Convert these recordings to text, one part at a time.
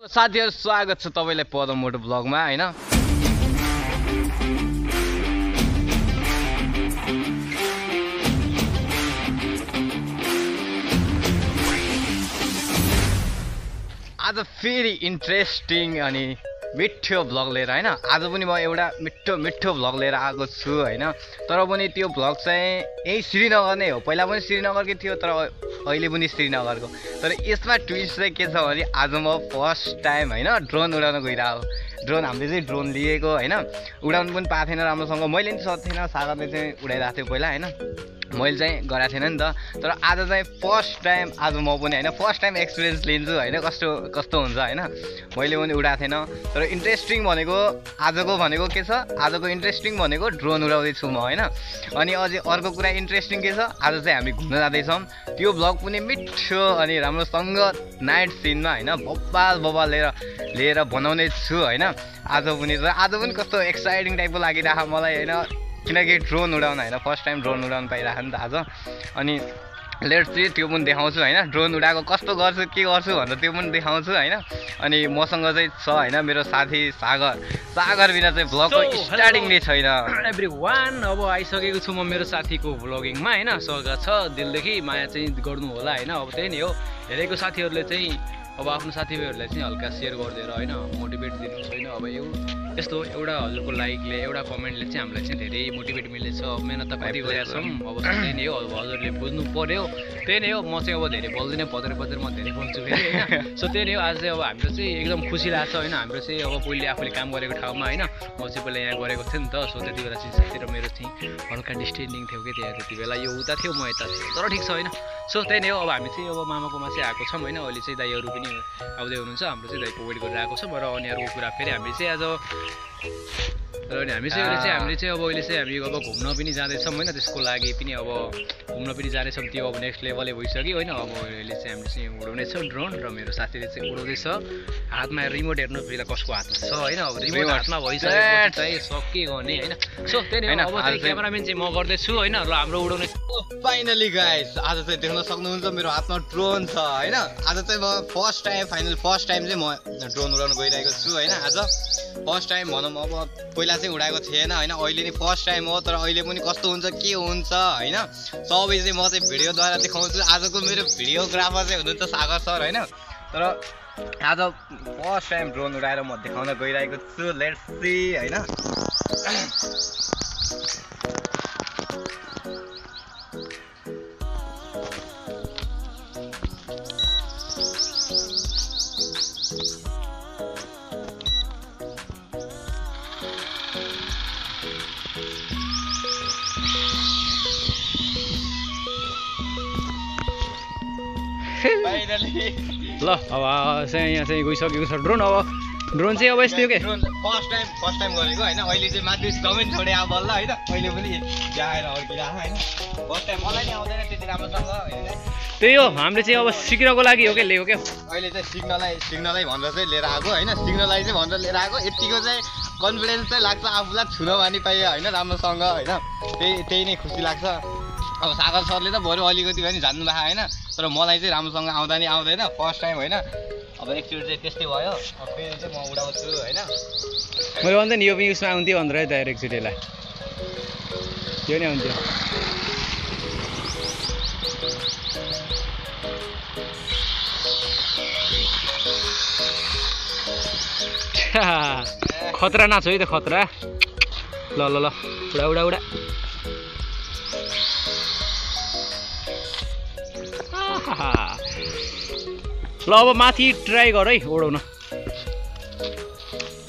साथीहरु स्वागत छ तपाईलाई पदम मोटो ब्लगमा हैन। आज फेरि इन्ट्रेस्टिङ अनि मिठो ब्लग लिएर हैन। आज पनि म एउटा मिठो ब्लग लिएर आएको छु हैन। तर पनि त्यो ब्लग चाहिँ यही श्रीनगर नै हो। पहिला पनि श्रीनगरकै थियो तर अहिले पनि श्रीनगरको। तर यसमा ट्विस्ट चाहिँ के छ भने आज म फर्स्ट टाइम हैन ड्रोन उडाउन गइरहेको। ड्रोन हामीले चाहिँ ड्रोन लिएको हैन। उडाउन पनि पाएको थिएन राम्रोसँग। मैले नि सक्थेन, सागरले चाहिँ उडाइरहेको थियो पहिला हैन। मैले चाहिँ गराएको थिएन नि त। तर आज चाहिँ फर्स्ट टाइम आज म पनि हैन फर्स्ट टाइम एक्सपिरियन्स लिन्छु हैन कस्तो हुन्छ हैन। मैले पनि उडाएको थिएन। तर इन्ट्रेस्टिङ भनेको आजको भनेको के छ, आजको इन्ट्रेस्टिङ भनेको ड्रोन उडाउँदैछु म हैन। अनि अझै अर्को कुरा इन्ट्रेस्टिङ के छ, आज चाहिँ हामी घुम्न जाँदैछौँ। त्यो ब्लग पनि मिठो अनि राम्रोसँग नाइट सिनमा हैन बब्बाल लिएर बनाउने छु हैन। आज पनि कस्तो एक्साइटिङ टाइपको लागिरहेको मलाई हैन, किनकि ड्रोन उडाउन हैन फर्स्ट टाइम ड्रोन उडाउन पाइरहेको नि त आज। अनि लेट्स सी त्यो पनि देखाउँछु हैन। ड्रोन उडाएको कस्तो गर्छु के गर्छु भनेर त्यो पनि देखाउँछु हैन। अनि मसँग चाहिँ छ हैन मेरो साथी सागर बिना चाहिँ ब्लगको स्टार्टिङ नै छैन। एभ्रीवान अब आइसकेको छु म मेरो साथीको ब्लगिङमा हैन। स्वागत छ दिलदेखि, माया चाहिँ गर्नु होला हैन। अब त्यही नै हो, हेरेको साथीहरूले चाहिँ अब आफ्नो साथीभाइहरूलाई चाहिँ हल्का सेयर गरिदिएर हैन मोटिभेट दिनुहोस् हैन। अब यस्तो एउटा हजुरको लाइकले एउटा कमेन्टले चाहिँ हामीलाई चाहिँ धेरै मोटिभेट मिलेछ। अब मेहनत त कति गरेका छौँ, अब त्यही नै हो। अब हजुरले बुझ्नु पर्यो, त्यही नै हो। म चाहिँ अब धेरै बोल्दिनँ, पदर म धेरै बोल्छु फेरि हैन। सो त्यही नै हो। आज चाहिँ अब हाम्रो चाहिँ एकदम खुसी लाग्छ हैन। हाम्रो चाहिँ अब पहिले आफूले काम गरेको ठाउँमा हैन, म चाहिँ पहिला यहाँ गरेको थिएँ नि त। सो त्यति बेला चाहिँ साथी र मेरो चाहिँ हल्का डिस्टेन्डिङ थियो कि त्यति बेला, यो उता थियो म यता थिएँ। तर ठिक छ हैन। सो त्यही नै हो। अब हामी चाहिँ अब मामाकोमा चाहिँ आएको छौँ हैन। अहिले चाहिँ दाइहरू पनि आउँदै हुनुहुन्छ, हाम्रो चाहिँ दाइको वेट गरेर आएको छ। र अनि अर्को कुरा फेरि हामी चाहिँ आज हामीले चाहिँ अब अहिले चाहिँ हामी अब घुम्न पनि जाँदैछौँ होइन। त्यसको लागि पनि अब घुम्न पनि जाँदैछौँ, त्यो अब नेक्स्ट लेभलै भइसक्यो होइन। अब अहिले चाहिँ हामीले चाहिँ उडाउनेछौँ ड्रोन, र मेरो साथीले चाहिँ उडाउँदैछ। हातमा रिमोट हेर्नु पहिला कसको हातमा छ होइन। अब रिमोट हातमा भइसकेपछि चाहिँ सके गर्ने होइन। सो त्यही नै अब चाहिँ क्यामेराम्यान चाहिँ म गर्दैछु होइन। र हाम्रो उडाउने फाइनली गाइस आज चाहिँ देख्न सक्नुहुन्छ मेरो हातमा ड्रोन छ होइन। आज चाहिँ म फर्स्ट टाइम चाहिँ म ड्रोन उडाउन गइरहेको छु होइन। आज फर्स्ट टाइम भनौँ, अब पहिला चाहिँ उडाएको थिएन होइन। अहिले नि फर्स्ट टाइम हो। तर अहिले पनि कस्तो हुन्छ के हुन्छ होइन सबै चाहिँ म चाहिँ भिडियोद्वारा देखाउँछु। आजको मेरो भिडियोग्राफर चाहिँ हुनुहुन्छ सागर सर होइन। तर आज फर्स्ट टाइम ड्रोन उडाएर म देखाउन गइरहेको छु। लेट्स सी होइन। ल अब चाहिँ यहाँ चाहिँ गइसकेको छ ड्रोन। अब ड्रोन चाहिँ अब यस्तै हो क्या, फर्स्ट टाइम गरेको होइन। अहिले चाहिँ माथि कमेन्ट छोडे अब बल्ल होइन। अहिले पनि जाएर अर्किरहेको होइन। फर्स्ट टाइम मलाई नि आउँदैन त्यति राम्रोसँग होइन। त्यही हो, हामीले चाहिँ अब सिक्नको लागि हो क्या ल्याएको क्या। अहिले चाहिँ सिक्नलाई भनेर चाहिँ लिएर आएको होइन। सिक्नलाई चाहिँ भनेर लिएर आएको। यतिको चाहिँ कन्फिडेन्स चाहिँ लाग्छ आफूलाई छुन मानि पाएँ होइन राम्रोसँग होइन। त्यही नै खुसी लाग्छ। अब सागर सरले त बरु अलिकति पनि जान्नु भएको होइन। तर मलाई चाहिँ राम्रोसँग आउँदा नि आउँदैन फर्स्ट टाइम होइन। अब एकचोटि चाहिँ त्यस्तै भयो। अब फेरि चाहिँ म उडाउँछु होइन। मैले भन्दा नि यो पनि उसमा आउँथ्यो भनेर है त एकचोटिलाई यो नै आउँथ्यो। खतरा नाच है त खतरा। ल ल ल उडा ल अब माथि ट्राई गर है उडाउन।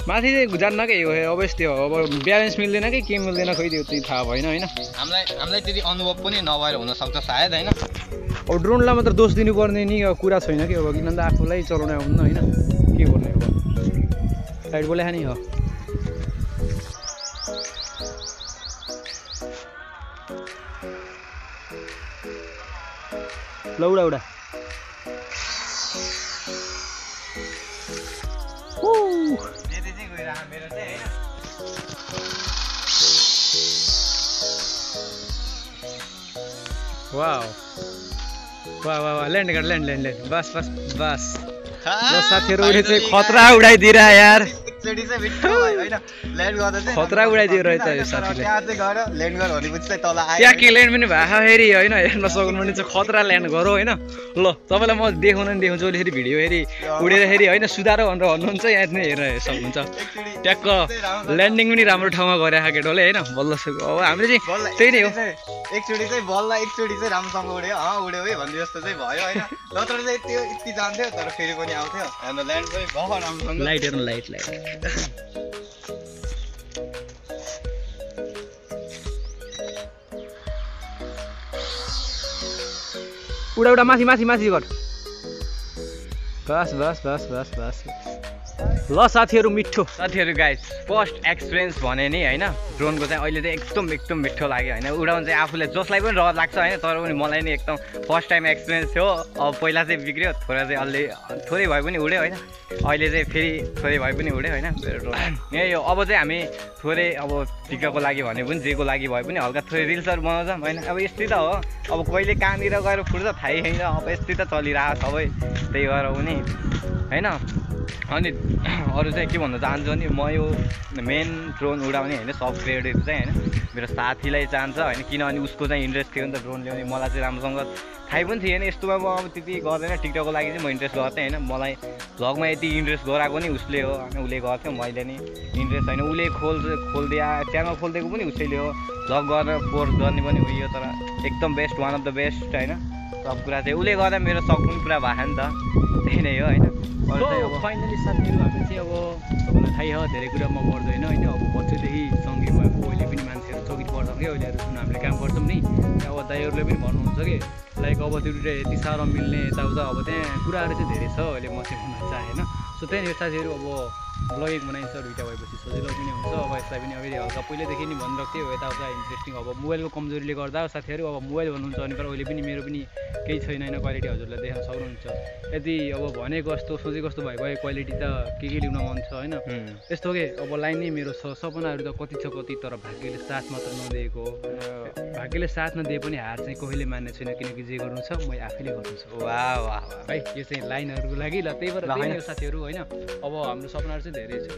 माथि चाहिँ जान्न क्या यो अब यस्तै हो। अब ब्यालेन्स मिल्दैन कि के मिल्दैन खै त्यो चाहिँ थाहा भएन होइन। हामीलाई त्यति अनुभव पनि नभएर हुनसक्छ सायद होइन। अब ड्रोनलाई मात्र दोष दिनुपर्ने नि कुरा छैन कि। अब किनभने आफूलाई चलाउन आउनु होइन के गर्ने। अब साइड बोले नि हो। ल उडा वाह वाह वाह वाह लैंड कर लैंड लैंड लैंड बस बस बस ल साथीहरु अहिले चाहिँ खतरा उडाइदिएर यार एकचोटी चाहिँ मिठो भयो हैन ल्यान्ड गर्दा चाहिँ खतरा उडाइदियो रहेछ यो साथीले त्यहाँ चाहिँ गएर ल्यान्ड गर भनेपछि चाहिँ तल आयो त्यहाँ के ल्यान्ड पनि भएको फेरि होइन हेर्न सक्नुहुने चाहिँ खतरा ल्यान्ड गरौँ होइन ल तपाईँलाई म देखाउन नि देखाउँछु अहिले फेरि भिडियो फेरि उडेर फेरि होइन सुधारो भनेर भन्नुहुन्छ यहाँ नै हेरेर सक्नुहुन्छ ट्याक्क ल्यान्डिङ पनि राम्रो ठाउँमा गरेको केटोले होइन बल्ल अब हामीले चाहिँ त्यही नै हो एकचोटी चाहिँ बल्ल एकचोटी चाहिँ राम्रोसँग उड्यो उड्यो है भन्ने जस्तो चाहिँ भयो होइन नत्र चाहिँ त्यो यति जान्थ्यो तर फेरि पनि आउँथ्यो अन्त ल्यान्ड पनि भयो राम्रोसँग लाइट हेर्नु लाइट उडा उडा माथि माथि माथि गर बस बस बस बस बस ल साथीहरु मिठो साथीहरु गाइस फर्स्ट एक्सपिरियन्स भने नि हैन ड्रोनको चाहिँ अहिले चाहिँ एकदम मिठो लाग्यो हैन उडाउन चाहिँ आफूलाई जसलाई पनि रहर लाग्छ हैन तर पनि मलाई नि एकदम फर्स्ट टाइम एक्सपिरियन्स थियो अब पहिला चाहिँ बिग्रियो थोरै चाहिँ अलि थोरै भए पनि उड्यो हैन अहिले चाहिँ फेरि थोरै भए पनि उड्यो हैन यही हो अब चाहिँ हामी थोरै अब टिकाको लागि भने पनि जेको लागि भए पनि हल्का थोरै रिल्सहरु बनाउँछौँ हैन अब यस्तै त हो अब कहिले कहाँनिर गएर फुट्छ थाहै छैन अब यस्तै त चलिरहेको सबै त्यही भएर पनि हैन अनि अरू चाहिँ के भन्न चाहन्छु भने म यो मेन ड्रोन उडाउने होइन सब क्रेडिट चाहिँ होइन मेरो साथीलाई चाहन्छ होइन किनभने उसको चाहिँ इन्ट्रेस्ट थियो नि त ड्रोन ल्याउने मलाई चाहिँ राम्रोसँग थाहै पनि थिएन यस्तोमा म अब त्यति गर्दैन टिकटकको लागि चाहिँ म इन्ट्रेस्ट गर्थेँ होइन मलाई भ्लगमा यति इन्ट्रेस्ट गराएको नि उसले हो होइन उसले गर्थ्यो मैले नि इन्ट्रेस्ट होइन उसले खोलिदिया च्यानल खोलिदिएको पनि उसैले हो भ्लग गरेर पोस्ट गर्ने पनि उयो तर एकदम best one of the best होइन सब कुरा चाहिँ उसले गर्दा मेरो सक पनि पुरा भयो नि त त्यही नै हो होइन फाइनली साथीहरू हामी चाहिँ अब तपाईँलाई थाहै हो धेरै कुरा म गर्दैन होइन अब बच्चैदेखि सँगै भएको अहिले पनि मान्छेहरू चौकी पर्छ कि अहिले जुन हामीले काम गर्छौँ नि अब दाइहरूले पनि भन्नुहुन्छ कि लाइक अब त्यो यति साह्रो मिल्ने यताउता अब त्यहाँ कुराहरू चाहिँ धेरै छ अहिले म चाहिँ भन्न चाहेँ होइन सो त्यहाँनिर साथीहरू अब ब्लगिङ बनाइन्छ दुइटा भएपछि सजिलो पनि हुन्छ अब यसलाई पनि अब हल्का पहिल्यैदेखि नि भनिरहेको थियो यताउता इन्ट्रेस्टिङ अब मोबाइलको कमजोरीले गर्दा साथीहरू अब मोबाइल भन्नुहुन्छ भने पर अहिले पनि मेरो पनि केही छैन होइन क्वालिटी हजुरलाई देख्न सक्नुहुन्छ यदि अब भनेको जस्तो सोचेको जस्तो भएको क्वालिटी त के ल्याउन मन छ होइन यस्तो के अब लाइन नै मेरो छ सपनाहरू त कति छ कति तर भाग्यले साथ मात्र नदिएको भाग्यले साथ नदिए पनि हार चाहिँ कहिले मान्ने छैन किनकि जे गर्नु छ म आफैले गर्नु छ वाह वाह है यो चाहिँ लाइनहरूको लागि ल त्यही भएर साथीहरू होइन अब हाम्रो सपनाहरू चाहिँ धेरै छ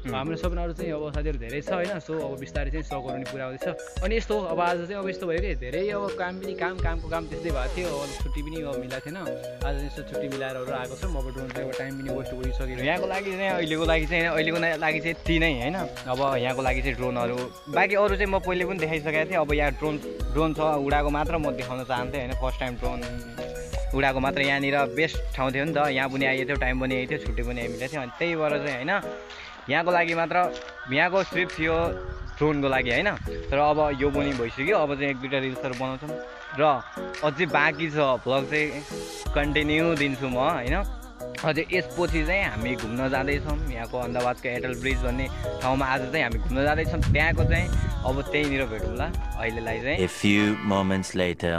हाम्रो सपनाहरू चाहिँ अब साथीहरू धेरै छ होइन सो अब बिस्तारै चाहिँ सकहरू नि पुरा आउँदैछ अनि यस्तो अब आज चाहिँ अब यस्तो भयो कि धेरै अब काम पनि कामको काम त्यस्तै भएको थियो अब छुट्टी पनि अब मिलाएको थिएन आज चाहिँ यस्तो छुट्टी मिलाएर आएको छौँ अब ड्रोन चाहिँ अब टाइम पनि वेस्ट गरिसक्यो यहाँको लागि चाहिँ अहिलेको लागि चाहिँ यति नै होइन अब यहाँको लागि चाहिँ ड्रोनहरू बाँकी अरू चाहिँ म पहिले पनि देखाइसकेको थिएँ अब यहाँ ड्रोन छ उडाएको मात्र म देखाउन चाहन्थेँ होइन फर्स्ट टाइम ड्रोन उडाएको मात्र यहाँनिर बेस्ट ठाउँ थियो नि त यहाँ पनि आइएको थियो टाइम पनि आएको थियो छुट्टी पनि आइमिरहेको थियो अनि त्यही भएर चाहिँ होइन यहाँको लागि मात्र यहाँको ट्रिप थियो ड्रोनको लागि होइन तर अब यो पनि भइसक्यो अब चाहिँ एक दुईवटा रिल्सहरू बनाउँछौँ र अझै बाँकी छ भ्लग चाहिँ कन्टिन्यू दिन्छु म होइन अझै यसपछि चाहिँ हामी घुम्न जाँदैछौँ यहाँको अहमदाबादको एयरटेल ब्रिज भन्ने ठाउँमा आज चाहिँ हामी घुम्न जाँदैछौँ त्यहाँको चाहिँ अब त्यहीँनिर भेटौँला अहिलेलाई चाहिँ A few moments later.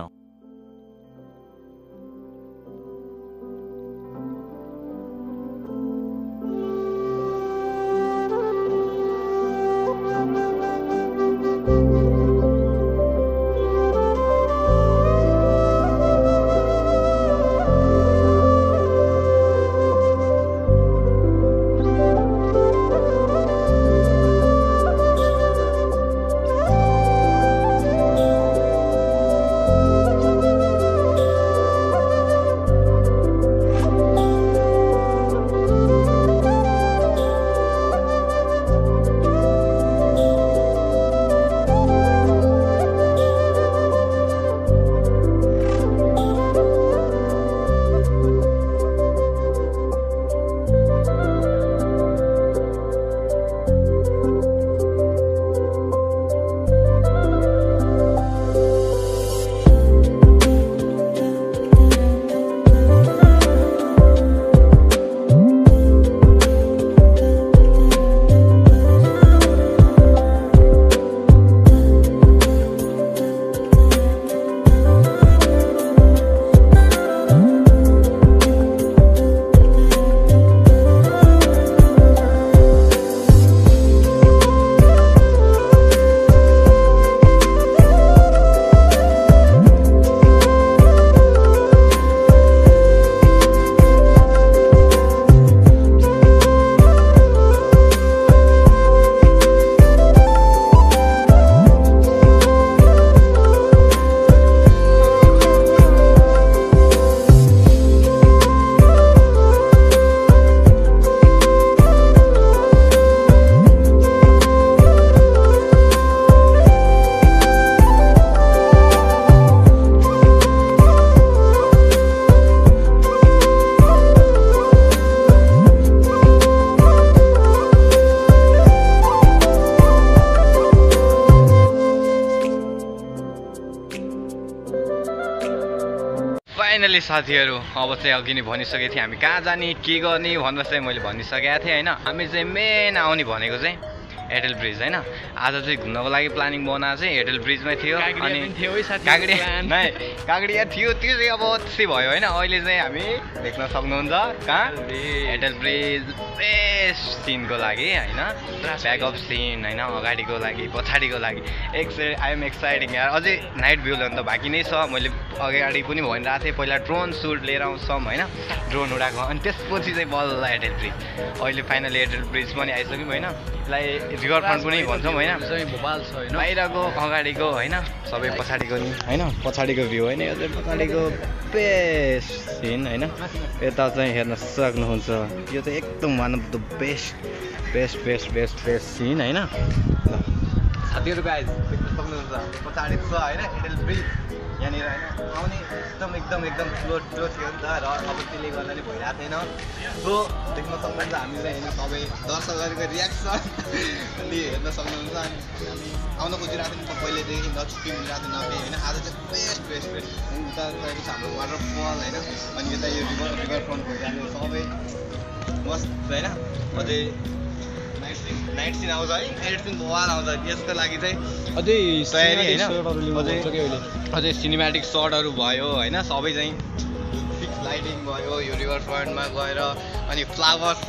Finally साथीहरू अब चाहिँ अघि नै भनिसकेको थिएँ हामी कहाँ जाने के गर्ने भनेर चाहिँ मैले भनिसकेको थिएँ होइन। हामी चाहिँ मेन आउने भनेको चाहिँ एयरटेल ब्रिज होइन। आज चाहिँ घुम्नको लागि प्लानिङ बनाएको चाहिँ एयरटेल ब्रिजमै थियो। अनि कागडिया थियो, त्यो चाहिँ अब त्यसै भयो होइन। अहिले चाहिँ हामी देख्न सक्नुहुन्छ कहाँ एयरटेल ब्रिज बेस्ट सिनको लागि होइन, ब्याकअप सिन होइन, अगाडिको लागि पछाडिको लागि आई एम एक्साइटिङ यार। अझै नाइट भ्यू ल्याउनु त बाँकी नै छ। मैले अगाडि पनि भनिरहेको थिएँ पहिला ड्रोन सुट लिएर आउँछौँ होइन, ड्रोन उडाएको। अनि त्यसपछि चाहिँ बल्ल एयरटेल ब्रिज। अहिले फाइनली एयरटेल ब्रिज पनि आइसक्यौँ होइन। यसलाई रिभर फ्रन्ट पनि भन्छौँ होइन, भोपाल छ होइन, बाहिरको अगाडिको होइन, सबै पछाडिको नि होइन, पछाडिको भ्यू होइन। यो चाहिँ पछाडिको बेस्ट सिन होइन। यता चाहिँ हेर्न सक्नुहुन्छ, यो चाहिँ एकदम one of the best best best best best scene होइन। ल साथीहरू गाइज देख्न सक्नुहुन्छ पछाडि छ होइन एयरटेल ब्रिज यहाँनिर होइन। आउने एकदम एकदम एकदम ठुलो ठुलो थियो नि त, र अब त्यसले गर्दा नि भइरहेको थिएन। सो देख्न सक्नुहुन्छ हामी चाहिँ होइन सबै दर्शकहरूको रियाक्सन अनि हेर्न सक्नुहुन्छ। अनि हामी आउन खोजिरहेको थियौँ पहिलेदेखि, न छुट्टी मिलिरहेको थिएन केही होइन। आज चाहिँ बेस्ट बेस्ट बेस्ट उता गएको छ हाम्रो वाटरफल होइन। अनि यता यो रिभर फ्रन्ट भइरहेको सबै मस्त होइन। अझै नाइट सिन आउँछ है, नाइट सिन बवाल आउँछ। यसको लागि चाहिँ अझै तयारी होइन, अझै सिनेमेटिक सर्टहरू भयो होइन। सबै चाहिँ फिक्स लाइटिङ भयो यो रिभर फ्रन्टमा गएर। अनि फ्लावर छ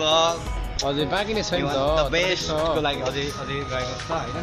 अझै बाँकी नै छैन त, बेस्टको लागि अझै अझै गएको छ होइन।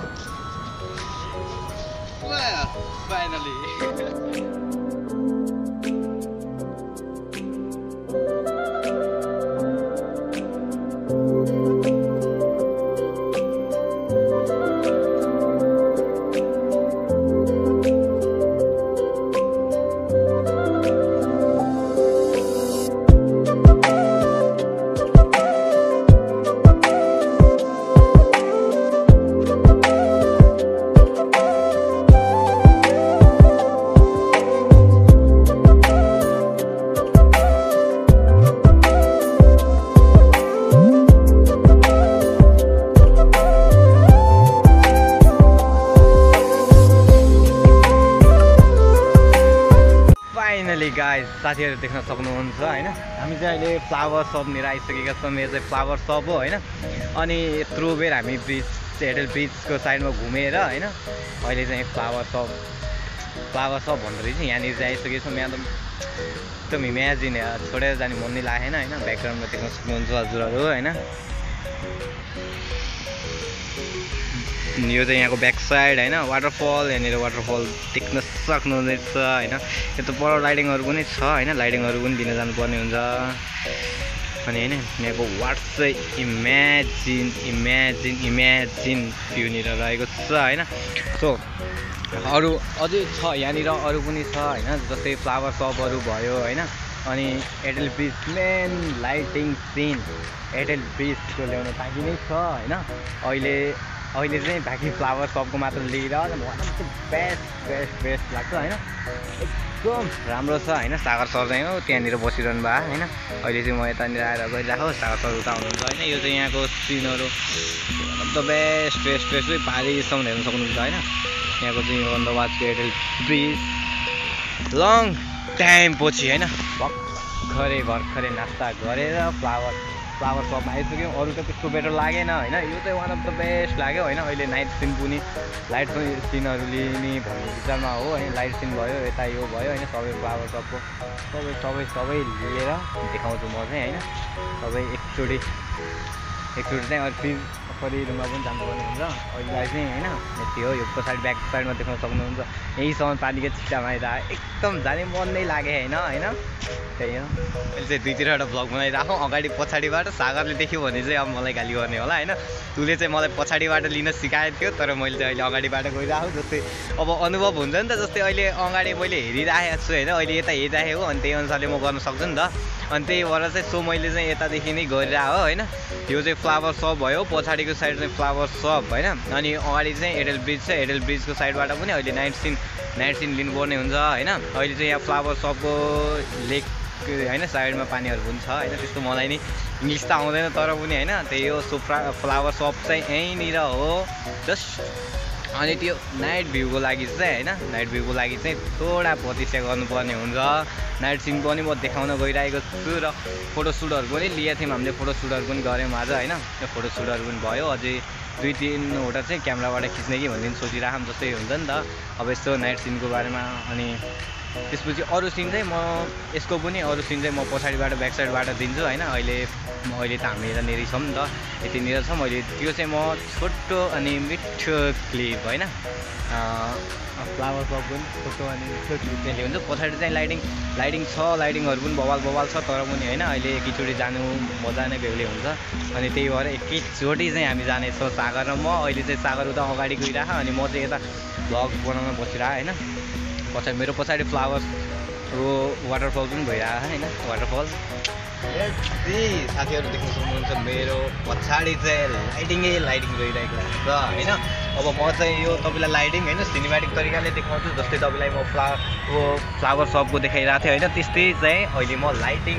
फाइनली गाइस साथीहरू देख्न सक्नुहुन्छ होइन। हामी चाहिँ अहिले फ्लावर सपनिर आइसकेका छौँ। यो चाहिँ फ्लावर सप हो होइन। अनि यत्रो बेर हामी ब्रिज एयरटेल ब्रिजको साइडमा घुमेर होइन अहिले चाहिँ फ्लावर सप भन्दो रहेछ यहाँनिर चाहिँ आइसकेको छौँ। यहाँ त एकदम इमेजिन छोडेर जाने मन नै लागेन होइन। ब्याकग्राउन्डमा देख्न सक्नुहुन्छ हजुरहरू होइन। यो चाहिँ यहाँको ब्याक साइड होइन, वाटरफल यहाँनिर वाटरफल देख्न सक्नुहुनेछ होइन। यो त पर लाइटिङहरू पनि छ होइन, लाइटिङहरू पनि दिन जानुपर्ने हुन्छ। अनि होइन यहाँको वाट्स चाहिँ इमेजिन भ्यूनिर रहेको छ होइन। सो अरू अझै छ यहाँनिर अरू पनि छ होइन, जस्तै फ्लावर सपहरू भयो होइन। अनि Airtel bridge main lighting scene Airtel ब्रिजको ल्याउनु बाँकी नै छ होइन। अहिले चाहिँ बाँकी फ्लावर सपको मात्र लिएर बेस्ट लाग्छ होइन। एकदम राम्रो छ होइन। सागर सर चाहिँ हो त्यहाँनिर बसिरहनु भएको होइन। अहिले चाहिँ म यतानिर आएर गइरहेको, सागर सर उता हुनुहुन्छ होइन। यो चाहिँ यहाँको सिनहरू द बेस्ट पारिसम्म हेर्न सक्नुहुन्छ होइन। यहाँको चाहिँ अन द वाचको एयरटेल ब्रिज लङ टाइम पछि होइन भर्खरै नास्ता गरेर फ्लावर सपमा आइसक्यौँ। अरू त त्यस्तो बेटर लागेन होइन। यो चाहिँ वान अफ द बेस्ट लाग्यो होइन। अहिले नाइट सिन पनि लाइट सिनहरू लिने भन्ने विचारमा हो होइन। लाइट सिन भयो यता यो भयो होइन। सबै फ्लावर सपको सबै लिएर देखाउँछु म चाहिँ होइन। सबै एकचोटि चाहिँ फेरि रुममा पनि जानुपर्ने हुन्छ। अहिलेलाई चाहिँ होइन यति हो। यो पछाडि ब्याक साइडमा देख्न सक्नुहुन्छ यहीँसम्म पानीको छिटामा आइरहेको एकदम जाने मन नै लाग्यो होइन। त्यही हो। अहिले चाहिँ दुईतिरवटा भ्लग बनाइराखौँ। अगाडि पछाडिबाट सागरले देख्यो भने चाहिँ अब मलाई गाली गर्ने होला होइन। उसले चाहिँ मलाई पछाडिबाट लिन सिकाएको थियो, तर मैले चाहिँ अहिले अगाडिबाट गइरहेको। जस्तै अब अनुभव हुन्छ नि त, जस्तै अहिले अगाडि मैले हेरिरहेको छु होइन। अहिले यता हेरिराखेको अनि त्यही अनुसारले म गर्न सक्छु नि त। अनि त्यही भएर चाहिँ सो मैले चाहिँ यतादेखि नै गरिरहेको होइन। यो चाहिँ फ्लावर सप भयो, पछाडिको साइड चाहिँ फ्लावर सप होइन। अनि अगाडि चाहिँ एयरटेल ब्रिज छ। एयरटेल ब्रिजको साइडबाट पनि अहिले नाइट सिन लिनुपर्ने हुन्छ होइन। अहिले चाहिँ यहाँ फ्लावर सपको लेक होइन साइडमा पानीहरू पनि छ होइन। त्यस्तो मलाई नि इङ्ग्लिस त आउँदैन तर पनि होइन। त्यही हो। सो फ्लावर सप चाहिँ यहीँनिर हो, जस्ट अनि त्यो नाइट भ्यूको लागि चाहिँ होइन नाइट भ्यूको लागि चाहिँ थोडा प्रतीक्षा गर्नुपर्ने हुन्छ। नाइट सिन पनि म देखाउन गइरहेको छु र फोटोसुटहरू पनि लिएको थियौँ हामीले, फोटोसुटहरू पनि गऱ्यौँ आज होइन। त्यो फोटोसुटहरू पनि भयो, अझै 2-3वटा चाहिँ क्यामेराबाट खिच्ने कि भन्ने सोचिराखौँ जस्तै हुन्छ नि त अब यस्तो नाइट सिनको बारेमा। अनि त्यसपछि अरू सिन चाहिँ म यसको पनि अरू सिन चाहिँ म पछाडिबाट ब्याक साइडबाट दिन्छु होइन। अहिले त हामी यतानिर छौँ नि त, यतिनिर छ। मैले त्यो चाहिँ म छोटो अनि मिठो क्लिप होइन, फ्लावर सप पनि छोटो अनि मिठो क्लिप चाहिँ ल्याउँछु। पछाडि चाहिँ लाइटिङ छ, लाइटिङहरू पनि बवाल छ, तर पनि होइन अहिले एकैचोटि जानु मजा नै बेग्लै हुन्छ। अनि त्यही भएर एकैचोटि चाहिँ हामी जानेछौँ सागर र म। अहिले चाहिँ सागर उता अगाडि गइरह अनि म चाहिँ यता भ्लग बनाउन बसिरह होइन। मेरो पछाडि फ्लावर्सको वाटरफल पनि भइरहेको होइन, वाटरफल साथीहरू देख्न सक्नुहुन्छ। मेरो पछाडि चाहिँ लाइटिङ गइरहेको छ होइन। अब म चाहिँ यो तपाईँलाई लाइटिङ होइन सिनेमेटिक तरिकाले देखाउँछु, जस्तै तपाईँलाई म फ्लावर सपको देखाइरहेको थिएँ होइन, त्यस्तै चाहिँ अहिले म लाइटिङ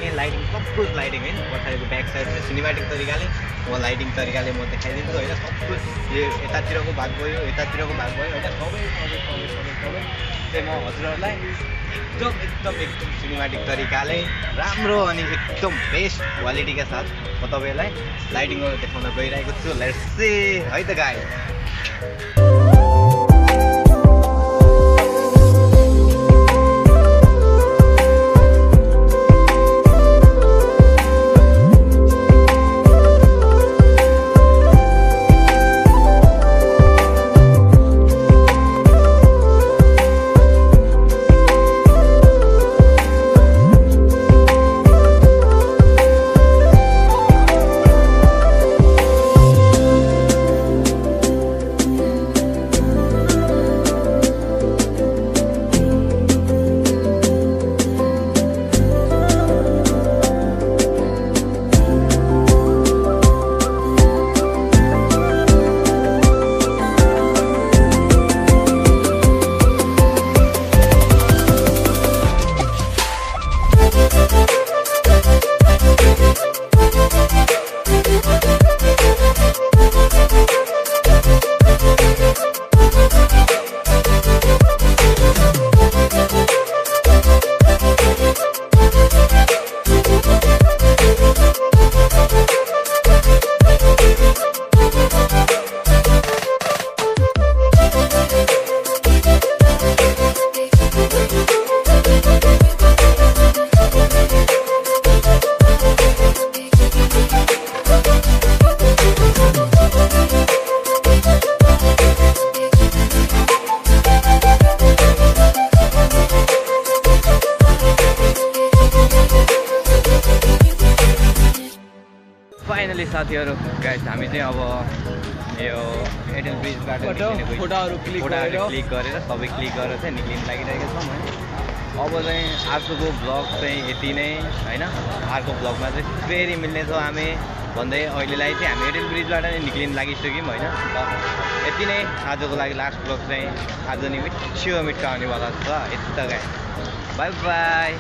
सब कुछ लाइटिङ होइन। पछाडिको ब्याक साइड चाहिँ सिनेमेटिक तरिकाले म लाइटिङ तरिकाले म देखाइदिन्छु होइन। सब कुछ यो यतातिरको भाग भयो, यतातिरको भाग भयो होइन, सबै चाहिँ म हजुरहरूलाई एकदम सिनेमेटिक तरिकाले राम्रो अनि एकदम बेस्ट क्वालिटीका साथ म तपाईँहरूलाई लाइटिङहरू देखाउन गइरहेको छु। लेट्स सी है त गाइस। फाइनली साथीहरू गाइस हामी चाहिँ अब यो एयरटेल ब्रिजबाट फोटोहरू क्लिक गरेर सबै क्लिक गरेर चाहिँ निक्लिन लागिरहेका छौँ होइन। अब चाहिँ आजको ब्लग चाहिँ यति नै होइन। अर्को ब्लगमा चाहिँ फेरि मिल्नेछौँ हामी भन्दै अहिलेलाई चाहिँ हामी एयरटेल ब्रिजबाट नै निक्लिन लागिसक्यौँ होइन। यति नै आजको लागि लास्ट ब्लग चाहिँ आज नि मिठो आउनेवाला छ। यति त गाइस, बाई बाई।